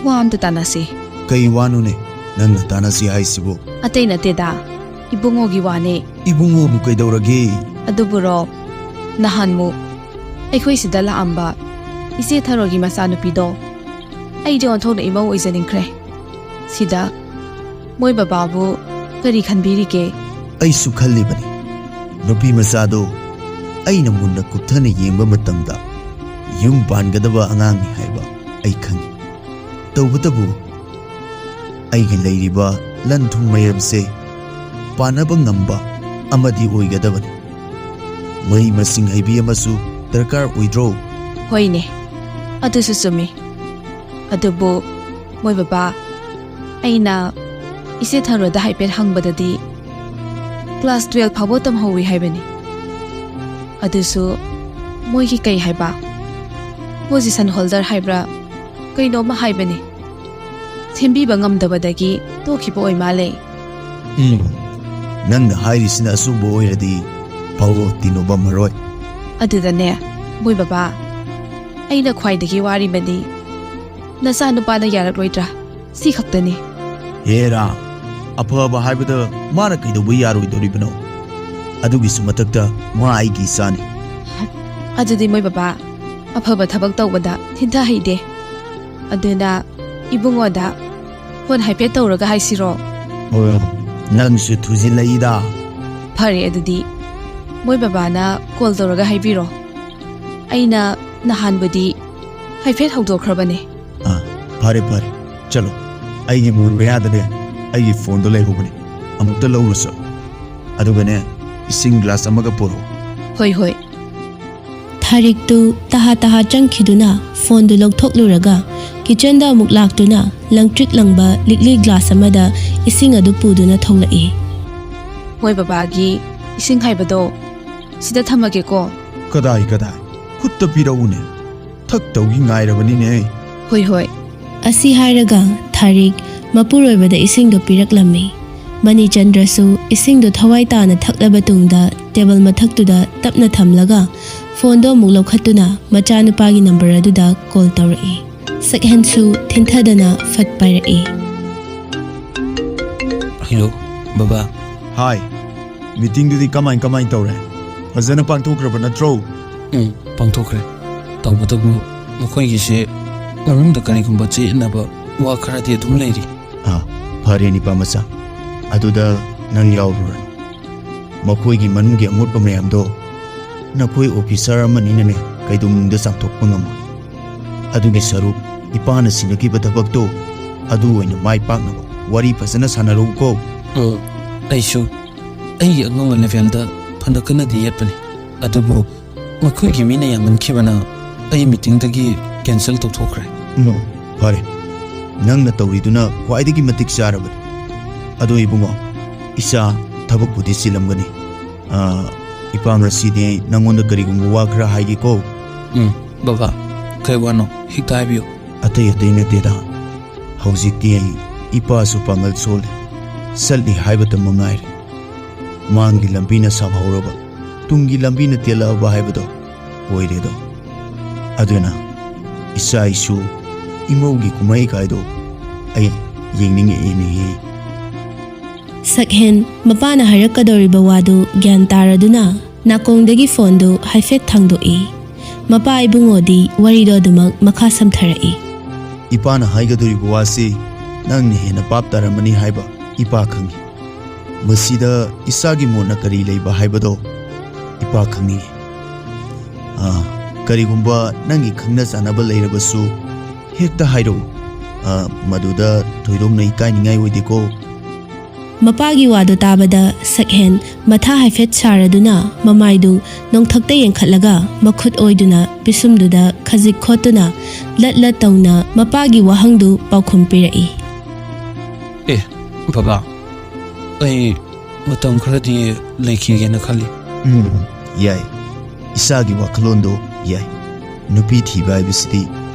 ꯋꯥ ꯑꯝꯇ ꯇꯥꯟꯅꯁꯤ꯫ ꯀꯩ ꯋꯥꯅꯣꯅꯦ ꯅꯪꯅ ꯇꯥꯟꯅꯁꯤ ꯍꯥꯏꯁꯤꯕꯨ? ꯑꯇꯩ ꯅꯠꯇꯦꯗ, ꯏꯕꯨꯡꯉꯣꯒꯤ ꯋꯥꯅꯦ꯫ ꯏꯕꯨꯡꯉꯣꯕꯨ ꯀꯩꯗꯧꯔꯒꯦ? ꯑꯗꯨꯕꯨꯔꯣ, ꯅꯍꯥꯟꯃꯨꯛ ꯑꯩꯈꯣꯏ ꯁꯤꯗ ꯂꯥꯛꯑꯝꯕ ꯏꯆꯦ ꯊꯔꯣꯒꯤ ꯃꯆꯥꯅꯨꯄꯤꯗꯣ ꯑꯩꯗꯤ ꯑꯣꯟꯊꯣꯛꯅ ꯏꯃꯧ ꯑꯣꯏꯖꯅꯤꯡꯈ꯭ꯔꯦ꯫ ꯁꯤꯗ ꯃꯣꯏ ꯕꯕꯥꯕꯨ ꯀꯔꯤ ꯈꯟꯕꯤꯔꯤꯒꯦ? ꯑꯩꯁꯨ ꯈꯜꯂꯤꯕꯅꯤ꯫ ꯅꯨꯄꯤ ꯃꯆꯥꯗꯣ ꯑꯩꯅ ꯃꯨꯟꯅ ꯀꯨꯞꯊꯅ ꯌꯦꯡꯕ ꯃꯇꯝꯗ ꯌꯨꯝ ꯄꯥꯟꯒꯗꯕ ꯑꯉꯥꯡꯅꯤ ꯍꯥꯏꯕ ꯑꯩ ꯈꯪꯏ꯫ ꯇꯧꯕꯇꯕꯨ ꯑꯩꯒꯤ ꯂꯩꯔꯤꯕ ꯂꯟ ꯊꯨꯝ ꯃꯌꯥꯝꯁꯦ ꯄꯥꯟꯅꯕ ꯉꯝꯕ ꯑꯃꯗꯤ ꯑꯣꯏꯒꯗꯕꯅꯤ꯫ ꯃꯍꯩ ꯃꯁꯤꯡ ꯍꯩꯕꯤ ꯑꯃꯁꯨ ꯗꯔꯀꯥꯔ ꯑꯣꯏꯗ꯭ꯔꯣ? ꯍꯣꯏꯅꯦ, ꯑꯗꯨꯁꯨ ꯆꯨꯝꯃꯤ꯫ ꯑꯗꯨꯕꯨ ꯃꯣꯏ ꯕꯕꯥ, ꯑꯩꯅ ꯏꯆꯦ ꯊꯔꯣꯗ ꯍꯥꯏꯐꯦꯠ ꯍꯪꯕꯗꯗꯤ ꯀ꯭ꯂꯥꯁ ꯇꯨꯋꯦꯜꯐ ꯐꯥꯎꯕ ꯇꯝꯍꯧꯋꯤ ꯍꯥꯏꯕꯅꯤ꯫ ꯑꯗꯨꯁꯨ ꯃꯣꯏꯒꯤ ꯀꯩ ꯍꯥꯏꯕ, ꯄꯣꯖꯤꯁꯟ ꯍꯣꯜꯗꯔ ꯍꯥꯏꯕ꯭ꯔꯥ ꯀꯩꯅꯣꯝꯃ ꯍꯥꯏꯕꯅꯤ꯫ ꯁꯦꯝꯕꯤꯕ ꯉꯝꯗꯕꯗꯒꯤ ꯇꯣꯛꯈꯤꯕ ꯑꯣꯏ ꯃꯥꯜꯂꯦ꯫ ꯎꯝ, ꯅꯪꯅ ꯍꯥꯏꯔꯤꯁꯤꯅ ꯑꯆꯨꯝꯕ ꯑꯣꯏꯔꯗꯤ ꯐꯥꯎꯕ ꯇꯤꯟꯅꯕ ꯃꯔꯣꯏ꯫ ꯑꯗꯨꯗꯅꯦ, ꯃꯣꯏ ꯕꯕꯥ, ꯑꯩꯅ ꯈ꯭ꯋꯥꯏꯗꯒꯤ ꯋꯥꯔꯤꯕꯗꯤ ꯅꯆꯥꯅꯨꯄꯥꯅ ꯌꯥꯔꯛꯂꯣꯏꯗ꯭ꯔꯥ, ꯁꯤ ꯈꯛꯇꯅꯤ꯫ ꯍꯦꯔꯥ, ꯑꯐꯕ ꯍꯥꯏꯕꯗ ꯃꯥꯅ ꯀꯩꯗꯧꯕ ꯌꯥꯔꯣꯏꯗꯧꯔꯤꯕꯅꯣ? ꯑꯗꯨꯒꯤꯁꯨ ꯃꯊꯛꯇ ꯃꯥ ꯑꯩꯒꯤ ꯏꯆꯥꯅꯤ꯫ ꯑꯗꯨꯗꯤ ꯃꯣꯏ ꯕꯕꯥ, ꯑꯐꯕ ꯊꯕꯛ ꯇꯧꯕꯗ ꯊꯤꯟꯊ ꯍꯩꯗꯦ꯫ ꯑꯗꯨꯅ ꯏꯕꯨꯡꯉꯣꯗ ꯐꯣꯟ ꯍꯥꯏꯐꯦꯠ ꯇꯧꯔꯒ ꯍꯥꯏꯁꯤꯔꯣ? ꯍꯣꯏ, ꯅꯪꯁꯨ ꯊꯨꯖꯤꯜꯂꯛꯏꯗ꯫ ꯐꯔꯦ, ꯑꯗꯨꯗꯤ ꯃꯣꯏ ꯕꯕꯥꯅ ꯀꯣꯜ ꯇꯧꯔꯒ ꯍꯥꯏꯕꯤꯔꯣ꯫ ꯑꯩꯅ ꯅꯍꯥꯟꯕꯨꯗꯤ ꯍꯥꯏꯐꯦꯠ ꯍꯧꯗꯣꯛꯈ꯭ꯔꯕꯅꯦ꯫ ꯑꯥ, ꯐꯔꯦ ꯐꯔꯦ, ꯆꯠꯂꯣ꯫ ꯑꯩꯒꯤ ꯃꯣꯟ ꯃꯌꯥꯗꯅꯦ ꯑꯩꯒꯤ ꯐꯣꯟꯗꯣ ꯂꯩꯍꯧꯕꯅꯦ, ꯑꯃꯨꯛꯇ ꯂꯧꯔꯨꯆꯣ꯫ ꯑꯗꯨꯒꯅꯦ, ꯏꯁꯤꯡ ꯒ꯭ꯂꯥꯁ ꯑꯃꯒ ꯄꯨꯔꯛꯑꯣ꯫ ꯍꯣꯏ ꯍꯣꯏ꯫ ꯊꯥꯔꯤꯛꯇꯨ ꯇꯍꯥ ꯇꯍꯥ ꯆꯪꯈꯤꯗꯨꯅ ꯐꯣꯟꯗꯨ ꯂꯧꯊꯣꯛꯂꯨꯔꯒ ꯀꯤꯆꯟꯗ ꯑꯃꯨꯛ ꯂꯥꯛꯇꯨꯅ ꯂꯪꯇ꯭ꯔꯤꯛ ꯂꯪꯕ ꯂꯤꯛꯂꯤ ꯒ꯭ꯂꯥꯁ ꯑꯃꯗ ꯏꯁꯤꯡ ꯑꯗꯨ ꯄꯨꯗꯨꯅ ꯊꯣꯛꯂꯛꯏ꯫ ꯃꯣꯏ ꯕꯕꯥꯒꯤ ꯏꯁꯤꯡ ꯍꯥꯏꯕꯗꯣ ꯁꯤꯗ ꯊꯝꯃꯒꯦꯀꯣ꯫ ꯀꯗꯥꯏ ꯀꯗꯥꯏ? ꯈꯨꯠꯇ ꯄꯤꯔꯛꯎꯅꯦ꯫ ꯊꯛꯇꯧꯒꯤ ꯉꯥꯏꯔꯕꯅꯤꯅꯦ꯫ ꯍꯣꯏ ꯍꯣꯏ꯫ ꯑꯁꯤ ꯍꯥꯏꯔꯒ ꯊꯥꯔꯤꯛ ꯃꯄꯨꯔꯣꯏꯕꯗ ꯏꯁꯤꯡꯗꯣ ꯄꯤꯔꯛꯂꯝꯃꯤ꯫ ꯃꯅꯤꯆꯟꯗ꯭ꯔꯁꯨ ꯏꯁꯤꯡꯗꯣ ꯊꯋꯥꯏ ꯇꯥꯅ ꯊꯛꯂꯕ ꯇꯨꯡꯗ ꯇꯦꯕꯜ ꯃꯊꯛꯇꯨꯗ ꯇꯞꯅ ꯊꯝꯂꯒ ꯐꯣꯟꯗꯣ ꯑꯃꯨꯛ ꯂꯧꯈꯠꯇꯨꯅ ꯃꯆꯥꯅꯨꯄꯥꯒꯤ ꯅꯝꯕꯔ ꯑꯗꯨꯗ ꯀꯣꯜ ꯇꯧꯔꯛꯏ꯫ ꯁꯛꯍꯦꯟꯁꯨ ꯊꯤꯟꯊꯗꯅ ꯐꯠ ꯄꯥꯏꯔꯛꯏ꯫ ꯍꯜꯂꯣ, ꯕꯕꯥ꯫ ꯍꯥꯏ, ꯃꯤꯇꯤꯡꯗꯨꯗꯤ ꯀꯃꯥꯏ ꯀꯃꯥꯏ ꯇꯧꯔꯦ? ꯐꯖꯅ ꯄꯥꯡꯊꯣꯛꯈ꯭ꯔꯕ ꯅꯠꯇ꯭ꯔꯣ? ꯎꯝ, ꯄꯥꯡꯊꯣꯛꯈ꯭ꯔꯦ꯫ ꯇꯧꯕꯇꯕꯨ ꯃꯈꯣꯏꯒꯤꯁꯦ ꯃꯅꯨꯡꯗ ꯀꯔꯤꯒꯨꯝꯕ ꯆꯌꯦꯠꯅꯕ ꯋꯥ ꯈꯔꯗꯤ ꯑꯗꯨꯝ ꯂꯩꯔꯤ꯫ ꯑꯥ, ꯐꯔꯦ ꯅꯤꯄꯥ ꯃꯆꯥ, ꯑꯗꯨꯗ ꯅꯪ ꯌꯥꯎꯔꯨꯔꯅꯨ꯫ ꯃꯈꯣꯏꯒꯤ ꯃꯅꯨꯡꯒꯤ ꯑꯃꯣꯠꯄ ꯃꯌꯥꯝꯗꯣ ꯅꯈꯣꯏ ꯑꯣꯐꯤꯁꯥꯔ ꯑꯃꯅꯤꯅꯅꯦ ꯀꯩꯗꯧꯅꯨꯡꯗ ꯆꯥꯝꯊꯣꯛꯄ ꯉꯝꯃꯣꯏ꯫ ꯑꯗꯨꯒꯤ ꯁꯔꯨꯛ ꯏꯄꯥꯅ ꯁꯤꯟꯅꯈꯤꯕ ꯊꯕꯛꯇꯣ ꯑꯗꯨ ꯑꯣꯏꯅ ꯃꯥꯏ ꯄꯥꯛꯅꯕ ꯋꯥꯔꯤ ꯐꯖꯅ ꯁꯥꯟꯅꯔꯛꯎꯀꯣ꯫ ꯎꯝ, ꯑꯩꯁꯨ ꯑꯩꯒꯤ ꯑꯉꯝꯕ ꯂꯦꯚꯦꯜꯗ ꯐꯅ ꯀꯟꯅꯗꯤ ꯌꯦꯠꯄꯅꯤ, ꯑꯗꯨꯕꯨ ꯃꯈꯣꯏꯒꯤ ꯃꯤꯅ ꯌꯥꯝꯃꯟꯈꯤꯕꯅ ꯑꯩ ꯃꯤꯇꯤꯡꯗꯒꯤ ꯀꯦꯟꯁꯦꯜ ꯇꯧꯊꯣꯛꯈ꯭ꯔꯦ꯫ ꯎꯝ, ꯐꯔꯦ, ꯅꯪꯅ ꯇꯧꯔꯤꯗꯨꯅ ꯈ꯭ꯋꯥꯏꯗꯒꯤ ꯃꯇꯤꯛ ꯆꯥꯔꯕꯅꯤ꯫ ꯑꯗꯣ ꯏꯕꯨꯡꯉꯣ, ꯏꯆꯥ ꯊꯕꯛꯄꯨꯗꯤ ꯆꯤꯜꯂꯝꯒꯅꯤ꯫ ꯑꯥ, ꯏꯄꯥ ꯉꯁꯤꯗꯤ ꯅꯪꯉꯣꯟꯗ ꯀꯔꯤꯒꯨꯝꯕ ꯋꯥ ꯈꯔ ꯍꯥꯏꯒꯦꯀꯣ꯫ ꯎꯝ, ꯕꯕꯥ, ꯀꯩ ꯋꯥꯅꯣ? ꯍꯦꯛꯇ ꯍꯥꯏꯕꯤꯌꯨ꯫ ꯑꯇꯩ ꯑꯇꯩ ꯅꯠꯇꯦꯗ, ꯍꯧꯖꯤꯛꯇꯤ ꯑꯩ ꯏꯄꯥꯁꯨ ꯄꯥꯡꯒꯜ ꯁꯣꯜꯂꯦ, ꯆꯠꯂꯤ ꯍꯥꯏꯕꯇ ꯃꯉꯥꯏꯔꯦ꯫ ꯃꯥꯡꯒꯤ ꯂꯝꯕꯤꯅ ꯁꯥꯐꯍꯧꯔꯕ, ꯇꯨꯡꯒꯤ ꯂꯝꯕꯤꯅ ꯇꯦꯜꯂꯛꯑꯕ ꯍꯥꯏꯕꯗꯣ ꯑꯣꯏꯔꯦꯗꯣ꯫ ꯑꯗꯨꯅ ꯏꯆꯥ ꯏꯁꯨ ꯏꯃꯧꯒꯤ ꯀꯨꯝꯍꯩ ꯀꯥꯏꯗꯣ ꯑꯩ ꯌꯦꯡꯅꯤꯡꯉꯛꯏꯅꯦꯍꯦ꯫ ꯁꯛꯍꯦꯟ ꯃꯄꯥꯅ ꯍꯥꯏꯔꯛꯀꯗꯧꯔꯤꯕ ꯋꯥꯗꯨ ꯒ꯭ꯌꯥꯟ ꯇꯥꯔꯗꯨꯅ ꯅꯥꯀꯣꯡꯗꯒꯤ ꯐꯣꯟꯗꯨ ꯍꯥꯏꯐꯦꯠ ꯊꯥꯡꯗꯣꯛꯏ꯫ ꯃꯄꯥ ꯏꯕꯨꯡꯉꯣꯗꯤ ꯋꯥꯔꯤꯗꯣ ꯑꯗꯨꯃꯛ ꯃꯈꯥ ꯁꯝꯊꯔꯛꯏ꯫ ꯏꯄꯥꯅ ꯍꯥꯏꯒꯗꯧꯔꯤꯕ ꯋꯥꯁꯤ ꯅꯪꯅ ꯍꯦꯟꯅ ꯄꯥꯞ ꯇꯥꯔꯝꯃꯅꯤ ꯍꯥꯏꯕ ꯏꯄꯥ ꯈꯪꯏ꯫ ꯃꯁꯤꯗ ꯏꯆꯥꯒꯤ ꯃꯣꯠꯅ ꯀꯔꯤ ꯂꯩꯕ ꯍꯥꯏꯕꯗꯣ ꯏꯄꯥ ꯈꯪꯅꯤꯡꯏ꯫ ꯑꯥ, ꯀꯔꯤꯒꯨꯝꯕ ꯅꯪꯒꯤ ꯈꯪꯅ ꯆꯥꯟꯅꯕ ꯂꯩꯔꯕꯁꯨ ꯍꯦꯛꯇ ꯍꯥꯏꯔꯛꯎ꯫ ꯑꯥ, ꯃꯗꯨꯗ ꯊꯣꯏꯗꯣꯛꯅ ꯏꯀꯥꯏꯅꯤꯡꯉꯥꯏ ꯑꯣꯏꯗꯦꯀꯣ꯫ ꯃꯄꯥꯒꯤ ꯋꯥꯗꯨ ꯇꯥꯕꯗ ꯁꯛꯍꯦꯟ ꯃꯊꯥ ꯍꯥꯏꯐꯦꯠ ꯁꯥꯔꯗꯨꯅ ꯃꯃꯥꯏꯗꯨ ꯅꯣꯡꯊꯛꯇ ꯌꯦꯡꯈꯠꯂꯒ ꯃꯈꯨꯠ ꯑꯣꯏꯗꯨꯅ ꯄꯤꯁꯨꯝꯗꯨꯗ ꯈꯖꯤꯛ ꯈꯣꯠꯇꯨꯅ ꯂꯠ ꯂꯠ ꯇꯧꯅ ꯃꯄꯥꯒꯤ ꯋꯥꯍꯪꯗꯨ ꯄꯥꯎꯈꯨꯝ ꯄꯤꯔꯛꯏ꯫ ꯑꯦ, ꯕꯕꯥ, ꯑꯩ ꯃꯇꯝ ꯈꯔꯗꯤ ꯂꯩꯈꯤꯒꯦꯅ ꯈꯜꯂꯤ꯫ ꯎꯝ, ꯌꯥꯏ, ꯏꯁꯥꯒꯤ ꯋꯥꯈꯜꯂꯣꯟꯗꯣ ꯌꯥꯏ꯫ ꯅꯨꯄꯤ ꯊꯤꯕ ꯍꯥꯏꯕꯁꯤꯗꯤ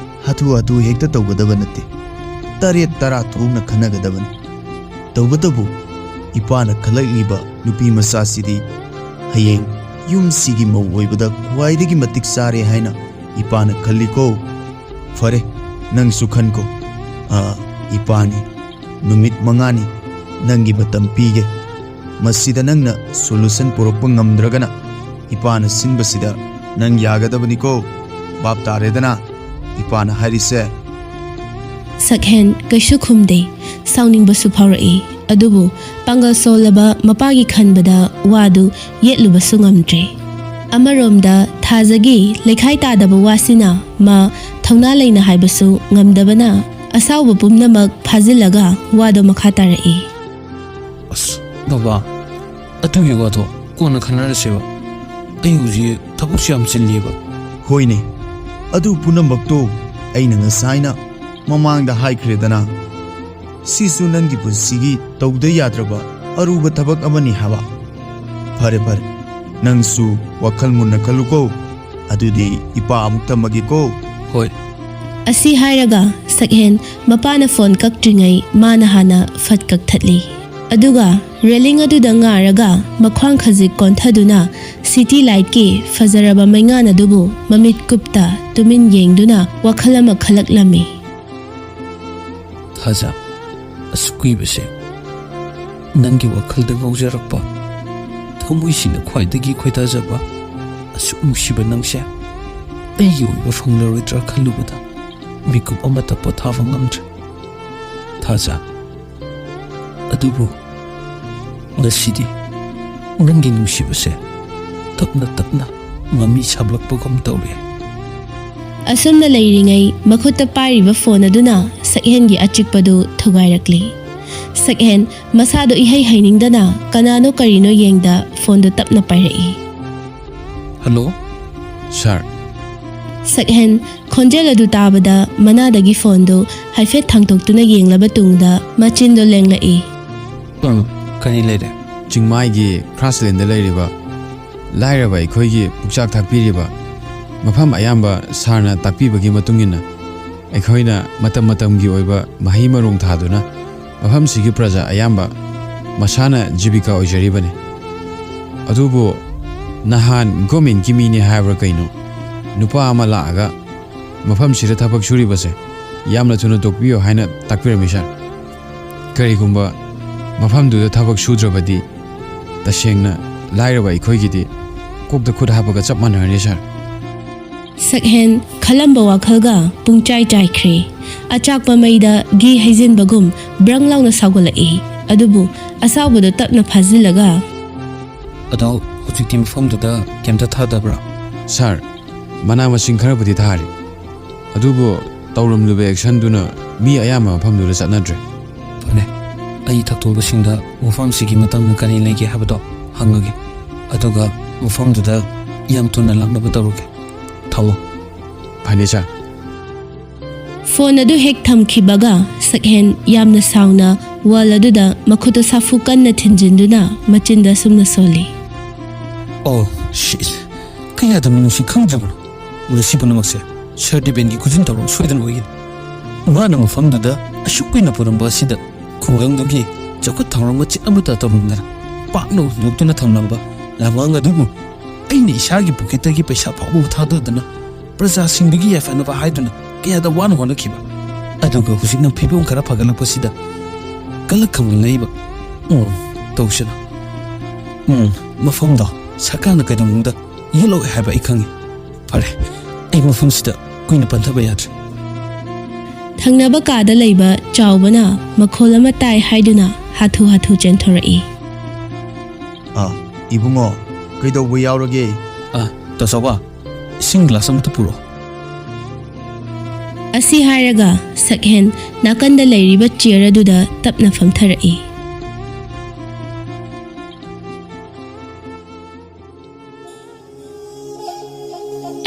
ꯍꯥꯊꯨ ꯍꯥꯊꯨ ꯍꯦꯛꯇ ꯇꯧꯒꯗꯕ ꯅꯠꯇꯦ꯫ ꯇꯔꯦꯠ ꯇꯔꯥ ꯊꯣꯛꯅ ꯈꯟꯅꯒꯗꯕꯅꯤ꯫ ꯇꯧꯕꯇꯕꯨ ꯏꯄꯥꯅ ꯈꯜꯂꯛꯂꯤꯕ ꯅꯨꯄꯤ ꯃꯆꯥꯁꯤꯗꯤ ꯍꯌꯦꯡ ꯌꯨꯝꯁꯤꯒꯤ ꯃꯧ ꯑꯣꯏꯕꯗ ꯈ꯭ꯋꯥꯏꯗꯒꯤ ꯃꯇꯤꯛ ꯆꯥꯔꯦ ꯍꯥꯏꯅ ꯏꯄꯥꯅ ꯈꯜꯂꯤꯀꯣ꯫ ꯐꯔꯦ, ꯅꯪꯁꯨ ꯈꯟꯀꯣ꯫ ꯑꯥ, ꯏꯄꯥꯅꯤ, ꯅꯨꯃꯤꯠ ꯃꯉꯥꯅꯤ ꯅꯪꯒꯤ ꯃꯇꯝ ꯄꯤꯒꯦ꯫ ꯃꯁꯤꯗ ꯅꯪꯅ solution ꯄꯨꯔꯛꯄ ꯉꯝꯗ꯭ꯔꯒꯅ ꯏꯄꯥꯅ ꯁꯤꯟꯕꯁꯤꯗ ꯅꯪ ꯌꯥꯒꯗꯕꯅꯤꯀꯣ꯫ ꯚꯥꯞ ꯇꯥꯔꯦꯗꯅ ꯏꯄꯥꯅ ꯍꯥꯏꯔꯤꯁꯦ? ꯁꯛꯍꯦꯟ ꯀꯩꯁꯨ ꯈꯨꯝꯗꯦ꯫ ꯁꯥꯎꯅꯤꯡꯕꯁꯨ ꯐꯥꯎꯔꯛꯏ꯫ ꯑꯗꯨꯕꯨ ꯄꯥꯡꯒꯜ ꯁꯣꯜꯂꯕ ꯃꯄꯥꯒꯤ ꯈꯟꯕꯗ ꯋꯥꯗꯨ ꯌꯦꯠꯂꯨꯕꯁꯨ ꯉꯝꯗ꯭ꯔꯦ꯫ ꯑꯃꯔꯣꯝꯗ ꯊꯥꯖꯒꯤ ꯂꯩꯈꯥꯏ ꯇꯥꯗꯕ ꯋꯥꯁꯤꯅ ꯃꯥ ꯊꯧꯅꯥ ꯂꯩꯅ ꯍꯥꯏꯕꯁꯨ ꯉꯝꯗꯕꯅ ꯑꯁꯥꯎꯕ ꯄꯨꯝꯅꯃꯛ ꯐꯥꯖꯤꯜꯂꯒ ꯋꯥꯗꯣ ꯃꯈꯥ ꯇꯥꯔꯛꯏ꯫ ꯑꯁ, ꯕꯕꯥ, ꯑꯗꯨꯒꯤ ꯋꯥꯗꯣ ꯀꯣꯟꯅ ꯈꯟꯅꯔꯁꯦꯕ꯫ ꯑꯩ ꯍꯧꯖꯤꯛ ꯊꯕꯛꯁꯨ ꯌꯥꯝ ꯆꯤꯜꯂꯤꯕ꯫ ꯍꯣꯏꯅꯦ, ꯑꯗꯨ ꯄꯨꯝꯅꯃꯛꯇꯣ ꯑꯩꯅ ꯉꯁꯥꯏꯅ ꯃꯃꯥꯡꯗ ꯍꯥꯏꯈ꯭ꯔꯦꯗꯅ꯫ ꯁꯤꯁꯨ ꯅꯪꯒꯤ ꯄꯨꯟꯁꯤꯒꯤ ꯇꯧꯗ ꯌꯥꯗ꯭ꯔꯕ ꯑꯔꯨꯕ ꯊꯕꯛ ꯑꯃꯅꯤ ꯍꯥꯏꯕ꯫ ꯐꯔꯦ ꯐꯔꯦ, ꯅꯪꯁꯨ ꯋꯥꯈꯜ ꯃꯨꯟꯅ ꯈꯜꯂꯨꯀꯣ꯫ ꯑꯗꯨꯗꯤ ꯏꯄꯥ ꯑꯃꯨꯛ ꯊꯝꯃꯒꯦꯀꯣ꯫ ꯍꯣꯏ꯫ ꯑꯁꯤ ꯍꯥꯏꯔꯒ ꯁꯛꯍꯦꯟ ꯃꯄꯥꯅ ꯐꯣꯟ ꯀꯛꯇ꯭ꯔꯤꯉꯩ ꯃꯥꯅ ꯍꯥꯟꯅ ꯐꯠ ꯀꯛꯊꯠꯂꯤ꯫ ꯑꯗꯨꯒ ꯔꯦꯂꯤꯡ ꯑꯗꯨꯗ ꯉꯥꯔꯒ ꯃꯈ꯭ꯋꯥꯡ ꯈꯖꯤꯛ ꯀꯣꯟꯊꯗꯨꯅ ꯁꯤꯇꯤ ꯂꯥꯏꯠꯀꯤ ꯐꯖꯔꯕ ꯃꯩꯉꯥꯟ ꯑꯗꯨꯕꯨ ꯃꯃꯤꯠ ꯀꯨꯞꯇ ꯇꯨꯃꯤꯟ ꯌꯦꯡꯗꯨꯅ ꯋꯥꯈꯜ ꯑꯃ ꯈꯜꯂꯛꯂꯝꯃꯤ꯫ ꯊꯥꯖ, ꯑꯁꯨꯛ ꯀꯨꯏꯕꯁꯦ ꯅꯪꯒꯤ ꯋꯥꯈꯜꯗ ꯉꯥꯎꯖꯔꯛꯄ, ꯊꯃꯣꯏꯁꯤꯅ ꯈ꯭ꯋꯥꯏꯗꯒꯤ ꯈꯣꯏꯗꯥꯖꯕ, ꯑꯁꯨꯛ ꯅꯨꯡꯁꯤꯕ ꯅꯪꯁꯦ ꯑꯩꯒꯤ ꯑꯣꯏꯕ ꯐꯪꯂꯔꯣꯏꯗ꯭ꯔꯥ ꯈꯜꯂꯨꯕꯗ ꯃꯤꯀꯨꯞ ꯑꯃꯠꯇ ꯄꯣꯊꯥꯕ ꯉꯝꯗ꯭ꯔꯦ꯫ ꯊꯥꯖ, ꯑꯗꯨꯕꯨ ꯉꯁꯤꯗꯤ ꯅꯪꯒꯤ ꯅꯨꯡꯁꯤꯕꯁꯦ ꯇꯞꯅ ꯇꯞꯅ ꯃꯃꯤ ꯁꯥꯝꯂꯛꯄꯒꯨꯝ ꯇꯧꯔꯦ꯫ ꯑꯁꯨꯝꯅ ꯂꯩꯔꯤꯉꯩ ꯃꯈꯨꯠꯇ ꯄꯥꯏꯔꯤꯕ ꯐꯣꯟ ꯑꯗꯨꯅ ꯁꯛꯍꯦꯟꯒꯤ ꯑꯆꯤꯛꯄꯗꯨ ꯊꯨꯒꯥꯏꯔꯛꯂꯤ꯫ ꯁꯛꯍꯦꯟ ꯃꯁꯥꯗꯣ ꯏꯍꯩ ꯍꯩꯅꯤꯡꯗꯅ ꯀꯅꯥꯅꯣ ꯀꯔꯤꯅꯣ ꯌꯦꯡꯗ ꯐꯣꯟꯗꯨ ꯇꯞꯅ ꯄꯥꯏꯔꯛꯏ꯫ ꯍꯜꯂꯣ, ꯁꯥꯔ꯫ ꯁꯛꯍꯦꯟ ꯈꯣꯟꯖꯦꯜ ꯑꯗꯨ ꯇꯥꯕꯗ ꯃꯅꯥꯗꯒꯤ ꯐꯣꯟꯗꯨ ꯍꯥꯏꯐꯦꯠ ꯊꯥꯡꯇꯣꯛꯇꯨꯅ ꯌꯦꯡꯂꯕ ꯇꯨꯡꯗ ꯃꯆꯤꯟꯗꯣ ꯂꯦꯡꯂꯛꯏ꯫ ꯑ, ꯀꯔꯤ ꯂꯩꯔꯦ? ꯆꯤꯡꯃꯥꯏꯒꯤ ꯒ꯭ꯔꯥꯁꯂꯦꯟꯗ ꯂꯩꯔꯤꯕ ꯂꯥꯏꯔꯕ ꯑꯩꯈꯣꯏꯒꯤ ꯄꯨꯛꯆꯥꯛ ꯊꯥꯛꯄꯤꯔꯤꯕ ꯃꯐꯝ ꯑꯌꯥꯝꯕ ꯁꯥꯔꯅ ꯇꯥꯛꯄꯤꯕꯒꯤ ꯃꯇꯨꯡ ꯏꯟꯅ ꯑꯩꯈꯣꯏꯅ ꯃꯇꯝ ꯃꯇꯝꯒꯤ ꯑꯣꯏꯕ ꯃꯍꯩ ꯃꯔꯣꯡ ꯊꯥꯗꯨꯅ ꯃꯐꯝꯁꯤꯒꯤ ꯄ꯭ꯔꯖꯥ ꯑꯌꯥꯝꯕ ꯃꯁꯥꯅ ꯖꯤꯕꯤꯀꯥ ꯑꯣꯏꯖꯔꯤꯕꯅꯤ꯫ ꯑꯗꯨꯕꯨ ꯅꯍꯥꯟ ꯒꯣꯔꯃꯦꯟꯒꯤ ꯃꯤꯅꯤ ꯍꯥꯏꯕ꯭ꯔꯥ ꯀꯩꯅꯣ, ꯅꯨꯄꯥ ꯑꯃ ꯂꯥꯛꯑꯒ ꯃꯐꯝꯁꯤꯗ ꯊꯕꯛ ꯁꯨꯔꯤꯕꯁꯦ ꯌꯥꯝꯅ ꯊꯨꯅ ꯇꯣꯛꯄꯤꯌꯨ ꯍꯥꯏꯅ ꯇꯥꯛꯄꯤꯔꯝꯃꯤ ꯁꯥꯔ꯫ ꯀꯔꯤꯒꯨꯝꯕ ꯃꯐꯝꯗꯨꯗ ꯊꯕꯛ ꯁꯨꯗ꯭ꯔꯕꯗꯤ ꯇꯁꯦꯡꯅ ꯂꯥꯏꯔꯕ ꯑꯩꯈꯣꯏꯒꯤꯗꯤ ꯀꯣꯛꯇ ꯈꯨꯠ ꯍꯥꯞꯄꯒ ꯆꯞ ꯃꯥꯟꯅꯔꯅꯤ ꯁꯥꯔ꯫ ꯁꯛꯍꯦꯟ ꯈꯜꯂꯝꯕ ꯋꯥꯈꯜꯒ ꯄꯨꯡꯆꯥꯏ ꯆꯥꯏꯈ꯭ꯔꯦ꯫ ꯑꯆꯥꯛꯄ ꯃꯩꯗ ꯘꯤ ꯍꯩꯖꯤꯟꯕꯒꯨꯝ ꯕ꯭ꯔꯪ ꯂꯥꯎꯅ ꯁꯥꯎꯒꯠꯂꯛꯏ꯫ ꯑꯗꯨꯕꯨ ꯑꯁꯥꯎꯕꯗꯨ ꯇꯞꯅ ꯐꯥꯖꯤꯜꯂꯒ, ꯑꯗꯣ ꯍꯧꯖꯤꯛꯇꯤ ꯃꯐꯝꯗꯨꯗ ꯀꯩꯝꯇ ꯊꯥꯗꯕ꯭ꯔꯥ? ꯁꯥꯔ, ꯃꯅꯥ ꯃꯁꯤꯡ ꯈꯔꯕꯨꯗꯤ ꯊꯥꯔꯤ, ꯑꯗꯨꯕꯨ ꯇꯧꯔꯝꯂꯤꯕ ꯑꯦꯛꯁꯟꯗꯨꯅ ꯃꯤ ꯑꯌꯥꯝꯕ ꯃꯐꯝꯗꯨꯗ ꯆꯠꯅꯗ꯭ꯔꯦ꯫ ꯐꯔꯦ, ꯑꯩ ꯊꯛꯇꯣꯛꯄꯁꯤꯡꯗ ꯃꯐꯝꯁꯤꯒꯤ ꯃꯇꯥꯡꯗ ꯀꯔꯤ ꯂꯩꯒꯦ ꯍꯥꯏꯕꯗꯣ ꯍꯪꯉꯒꯦ, ꯑꯗꯨꯒ ꯃꯐꯝꯗꯨꯗ ꯌꯥꯝ ꯊꯨꯅ ꯂꯥꯛꯅꯕ ꯇꯧꯔꯒꯦ꯫ ꯊꯥꯎꯑꯣ꯫ ꯐꯅꯤ ꯁꯥꯔ꯫ ꯐꯣꯟ ꯑꯗꯨ ꯍꯦꯛ ꯊꯝꯈꯤꯕꯒ ꯁꯛꯍꯦꯟ ꯌꯥꯝꯅ ꯁꯥꯎꯅ ꯋꯥꯜ ꯑꯗꯨꯗ ꯃꯈꯨꯠꯇ ꯁꯥꯐꯨ ꯀꯟꯅ ꯊꯤꯟꯖꯤꯟꯗꯨꯅ ꯃꯆꯤꯟꯗ ꯑꯁꯨꯝꯅ ꯁꯣꯜꯂꯤ꯫ ꯑꯣ ꯁꯤꯠ, ꯀꯌꯥꯗ ꯃꯤꯅꯨꯡꯁꯤ ꯈꯪꯗ꯭ꯔꯕꯅꯣ? ꯃꯁꯤ ꯄꯨꯝꯅꯃꯛꯁꯦ ꯁꯥꯔ ꯗꯤꯕꯦꯟꯒꯤ ꯈꯨꯖꯤꯟ ꯊꯧꯔꯝ ꯁꯣꯏꯗꯅ ꯑꯣꯏꯒꯅꯤ꯫ ꯃꯥꯅ ꯃꯐꯝꯗꯨꯗ ꯑꯁꯨꯛ ꯀꯨꯏꯅ ꯄꯨꯔꯝꯕ ꯑꯁꯤꯗ ꯈꯨꯡꯒꯪꯗꯨꯒꯤ ꯆꯥꯎꯈꯠ ꯊꯧꯔꯥꯡ ꯃꯆꯦꯠ ꯑꯃꯠꯇ ꯇꯧꯔꯝꯗꯅ ꯄꯥꯛꯅ ꯍꯨꯟꯗꯣꯛꯇꯨꯅ ꯊꯝꯂꯝꯕ ꯂꯥꯃꯥꯡ ꯑꯗꯨꯕꯨ ꯑꯩꯅ ꯏꯁꯥꯒꯤ ꯄꯣꯀꯦꯠꯇꯒꯤ ꯄꯩꯁꯥ ꯐꯥꯎꯕ ꯊꯥꯗꯗꯅ ꯄ꯭ꯔꯖꯥꯁꯤꯡꯗꯨꯒꯤ ꯌꯥꯏꯐꯅꯕ ꯍꯥꯏꯗꯨꯅ ꯀꯌꯥꯗ ꯋꯥꯅ ꯍꯣꯠꯅꯈꯤꯕ꯫ ꯑꯗꯨꯒ ꯍꯧꯖꯤꯛꯅ ꯐꯤꯕꯝ ꯈꯔ ꯐꯒꯠꯂꯛꯄꯁꯤꯗ ꯀꯂꯛ ꯈꯪꯅ ꯂꯩꯕ꯫ ꯎꯝ, ꯇꯧꯁꯅꯨ꯫ ꯎꯝ, ꯃꯐꯝꯗꯣ ꯁꯔꯀꯥꯔꯅ ꯀꯩꯗꯧꯅꯨꯡꯗ ꯌꯦꯠꯂꯣꯏ ꯍꯥꯏꯕ ꯑꯩ ꯈꯪꯉꯤ꯫ ꯐꯔꯦ, ꯑꯩ ꯃꯐꯝꯁꯤꯗ ꯀꯨꯏꯅ ꯄꯟꯊꯕ ꯌꯥꯗ꯭ꯔꯦ꯫ ꯊꯪꯅꯕ ꯀꯥꯗ ꯂꯩꯕ ꯆꯥꯎꯕꯅ ꯃꯈꯣꯜ ꯑꯃ ꯇꯥꯏ ꯍꯥꯏꯗꯨꯅ ꯍꯥꯊꯨ ꯍꯥꯊꯨ ꯆꯦꯟꯊꯣꯔꯛꯏ꯫ ꯑꯥ, ꯏꯕꯨꯡꯉꯣ, ꯀꯩꯗꯧꯕ ꯌꯥꯎꯔꯒꯦ? ꯑꯥ, ꯇꯥꯆꯧꯕ, ꯏꯁꯤꯡ ꯒ꯭ꯂꯥꯁ ꯑꯃꯇ ꯄꯨꯔꯛꯑꯣ꯫ ꯑꯁꯤ ꯍꯥꯏꯔꯒ ꯁꯛꯍꯦꯟ ꯅꯥꯀꯟꯗ ꯂꯩꯔꯤꯕ ꯆꯤꯌꯔ ꯑꯗꯨꯗ ꯇꯞꯅ ꯐꯝꯊꯔꯛꯏ꯫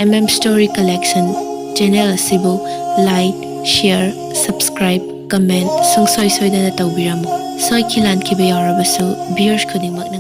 M M Story Collection channel ꯑꯁꯤꯕꯨ like, share, subscribe, comment ꯁꯨꯡꯁꯣꯏ ꯁꯣꯏꯗꯅ ꯇꯧꯕꯤꯔꯝꯃꯨ꯫ ꯁꯣꯏꯈꯤ ꯂꯥꯟꯈꯤꯕ ꯌꯥꯎꯔꯕꯁꯨ viewers ꯈꯨꯗꯤꯡꯃꯛꯅ